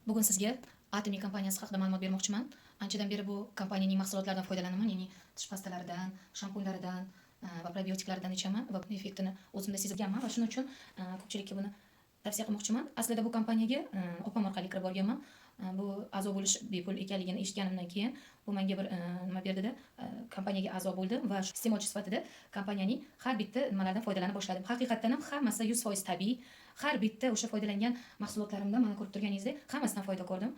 Bugun sizga Atomy kompaniyasi haqida ma'lumot bermoqchiman. Anchadan beri bu kompaniyaning mahsulotlaridan foydalanaman, ya'ni tish pastalaridan, shampunlaridan va probiotiklaridan ichaman va buni effektini o'zimda sezganman va shuning uchun ko'pchilikka buni tavsiya qilmoqchiman. Aslida bu kompaniyaga opam orqali kirib borganman. Bu a'zo bo'lish bepul ekanligini eshitganimdan keyin bu menga bir nima berdida, kompaniyaga a'zo bo'ldim va shu iste'molchi sifatida kompaniyaning har bitta nimalaridan foydalana boshladim. Haqiqatdan ham hammasi 100% tabiiy. Har bitta o'sha foydalangan mahsulotlarimdan, mana, ko'rib turganingizdek, hammasidan foyda ko'rdim.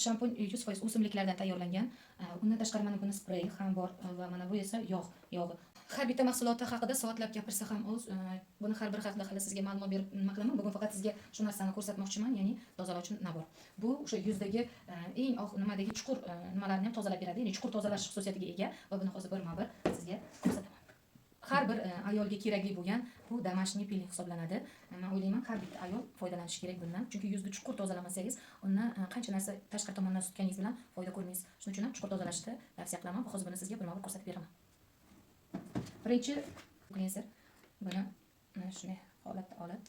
Shampun 100% o'simliklardan tayyorlangan. Undan tashqari, mana buni sprey ham bor va mana bu esa yog'i. Har bitta mahsuloti haqida soatlab gapirsa ham oz. Buni har biri haqida hali sizga ma'lumot berib nima qilaman. Bugun faqat sizga shu narsani ko'rsatmoqchiman, ya'ni tozalovchi набор. Bu o'sha yuzdagi eng oq nimadagi chuqur nimalarni ham tozalab beradi, ya'ni chuqur tozalash xususiyatiga ega va buni hozir birma-bir sizga ko'rsataman. Har bir ayolga kerakli bo'lgan bu домашний пилинг hisoblanadi. Man o'ylayman, har bitta ayol foydalanishi kerak bundan. Chunki yuzni chuqur tozalamasangiz, undan qancha narsa tashqari tomondan surtganingiz bilan foyda ko'rmaysiz. Shuning uchun ham chuqur tozalashni tavsiya qilaman va hozir buni sizga birma-bir ko'rsatib beraman. Birinchi klinzer. Buni mana shunday holatda olib,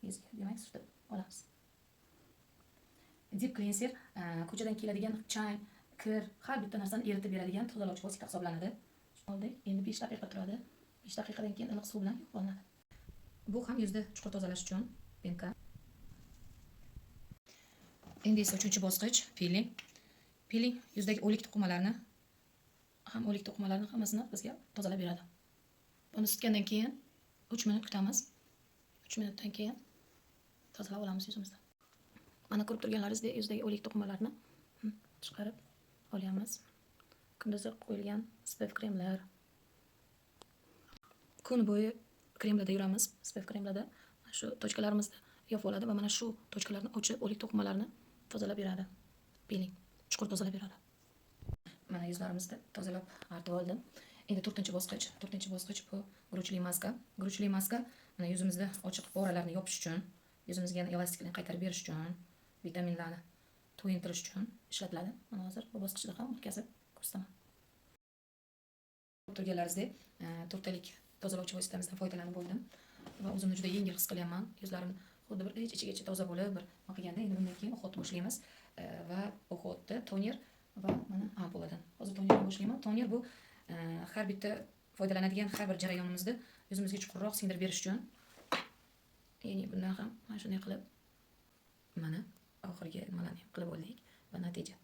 yuzga, demak, surtib olamiz. Deep cleanser ko'chadan keladigan chang, kir, har bitta narsani eritib beradigan tozalovchi vosita hisoblanadi. Oldik. Endi 5 daqiqa turadi. 5 daqiqadan keyin iliq suv bilan yuvib olinadi. Bu ham yuzni chuqur tozalash uchun пенка. Endi esa uchinchi bosqich, piling. Piling yuzdagi o'lik to'qimalarni ham, o'lik to'qimalarni hammasini bizga tozalab beradi. Buni surtgandan keyin 3 minut kutamiz. 3 minutdan keyin tozalab olamiz yuzimizni. Mana, ko'rib turganlaringizdek, yuzdagi o'lik to'qimalarni chiqarib olyapmiz. Kunduzi qo'yilgan SPF kremlar. Kun bo'yi kremlarda yuramiz, SPF kremlarda. Shu точка larimizni yopib oladi va mana shu точка larni ochib, o'lik to'qimalarni tozalab beradi. Piling chuqur tozalab beradi. Mana, yuzlarimizni tozalab, artib oldim. Endi to'rtinchi bosqich. To'rtinchi bosqich bu guruchli maska. Guruchli maska mana yuzimizda ochiq poralarni yopish uchun, yuzimizga yana elastiklikni qaytarib berish uchun, vitaminlarni to'yintirish uchun ishlatiladi. Mana, hozir bu bosqichda ham o'tkazib ko'rsataman. Ko'rib turganlaringizdek, to'rttalik tozalovchi vositamizdan foydalanib bo'ldim va o'zimni juda yengil his qilyapman. Yuzlarim xuddi bir ich ichigacha toza bo'lib, bir nima qilganda. Endi bundan keyin уход boshlaymiz. Va уход ni toner va mana ampuladan. Hozir tonerdan boshlayman. Toner bu har bitta foydalanadigan har bir jarayonimizda yuzimizga chuqurroq singdirib berish uchun. Ya'ni bundan ham mana shunday qilib, mana, oxirgi nimalarni ham qilib oldik va natija.